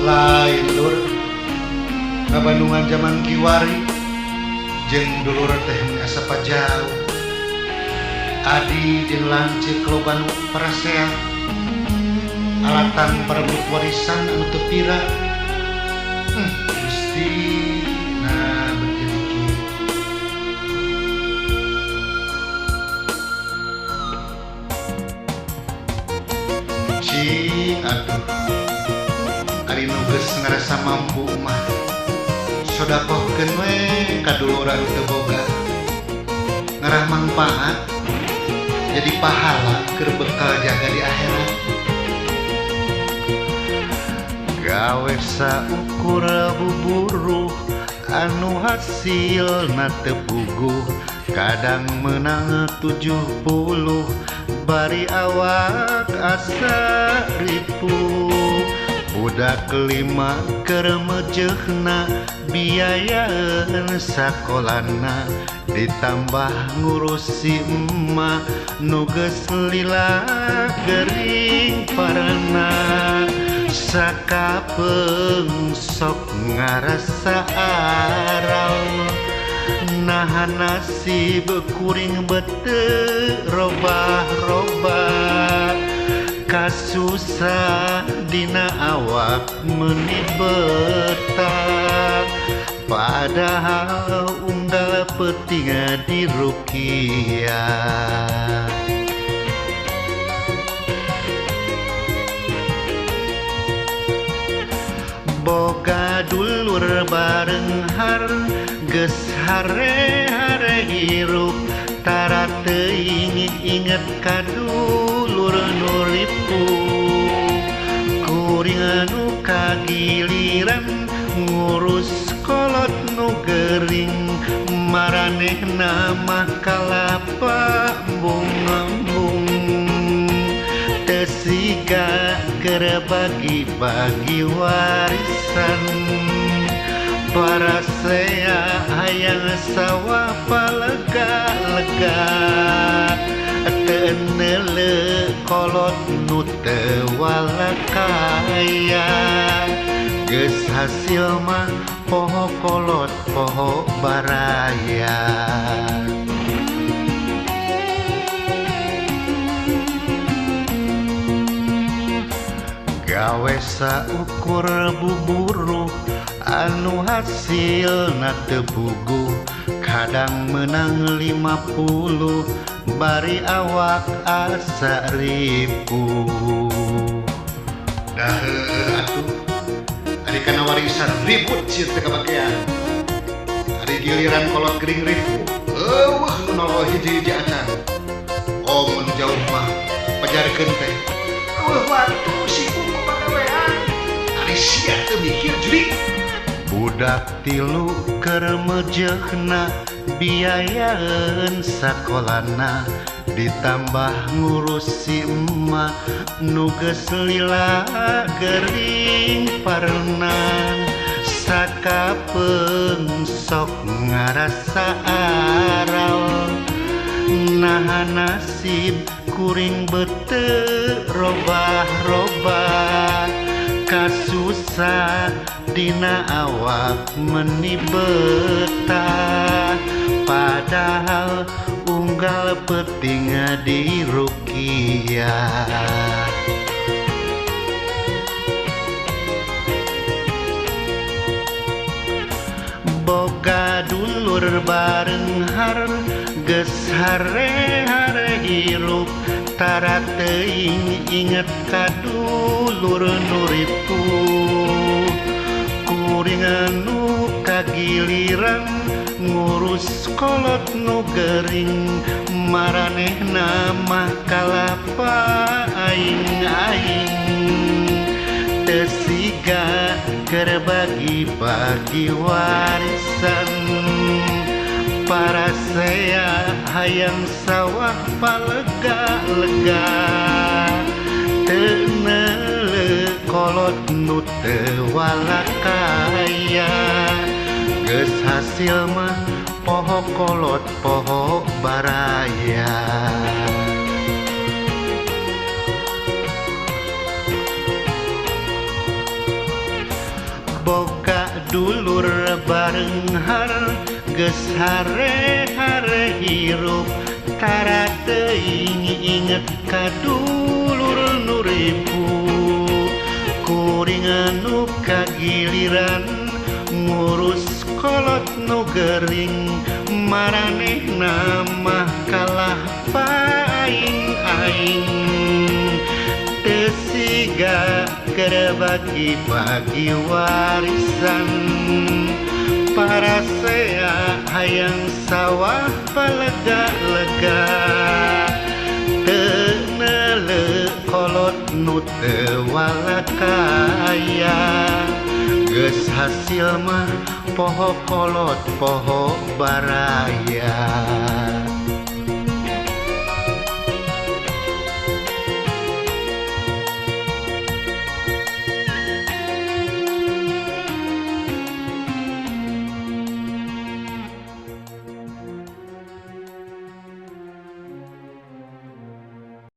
Lain lur, ngabandungan zaman kiwari jeung dulur teh meni asa pajauh. Adi jeung lanceuk loba nu parasea alatan parebut warisan anu teu pira. Gusti, nah bet jadi kieu. Cing atuh, ari nu geus ngarasa mampu mah sodakohkeun we ka dulur anu teu boga. Ngarah mangpaat jadi pahala keur bekal jaga di akhirat. Gawe saukur buburuh anu hasilna teu puguh, kadang menang 70 bari awak asa ripuh. Budak lima keur mejeuhna biayaan sakolana, ditambah ngurusi emak nu geus lila gering parna. Sakapeung sok ngarasa aral, naha nasib kuring bete robah-robah. Kasusah dina awak meuni betah, padahal unggal peuting dirukiah. Boga dulur barenghar geus hare-hare hirup, tara teuing inget ka dulur nu ripuh. Kuring anu kagiliran ngurus kolot nu gering, maranehna mah kalapa embung-embung. Teu siga keur bagi-bagi warisan, parasea hayang sawah palega-lega. Teu neuleuh kolot nu teu walakaya, geus hasil mah poho kolot poho baraya. Gawe saukur buburuh anu hasilna teu puguh, kadang menang 50 bari awak asa ripuh. Dah heueuh atuh, ari kana warisan ribut sieun teu kabagean. Ari giliran kolot gering ripuh, eueuh nu noloh hiji-hiji acan. Om nu jauh mah pajarkeun teh, eueuh waktu sibuk ku pagawean. Ari sia teu mikir jurig. Budak tilu keur mejeuhna biayaan sakolana, ditambah ngurusi emak nu geus lila gering parna. Sakapeung sok ngarasa aral, naha nasib kuring bete robah-robah. Kasusah dina awak meni betah, padahal unggal peuting dirukiah. Boga dulur barenghar geus hare-hare hirup, tara teuing inget ka dulur nu ripuh. Kuring anu kagiliran ngurus kolot nu gering, maranehna mah kalapa aing-aing. Teu siga keur bagi-bagi warisan, parasea hayang sawah palega-lega. Teu neuleuh kolot nu teu walakaya, geus hasil mah poho kolot poho baraya. Pareunghar geus hare-hare hirup tara teuing inget ka dulur nu ripu. Kuring anu kagiliran ngurus kolot nu gering, maranehna mah kalah paing-aing. Teu siga keur bagi-bagi warisan, parasea hayang sawah palega-lega, teu neuleu kolot nu teu walakaya. Geus hasil mah poho kolot, poho baraya.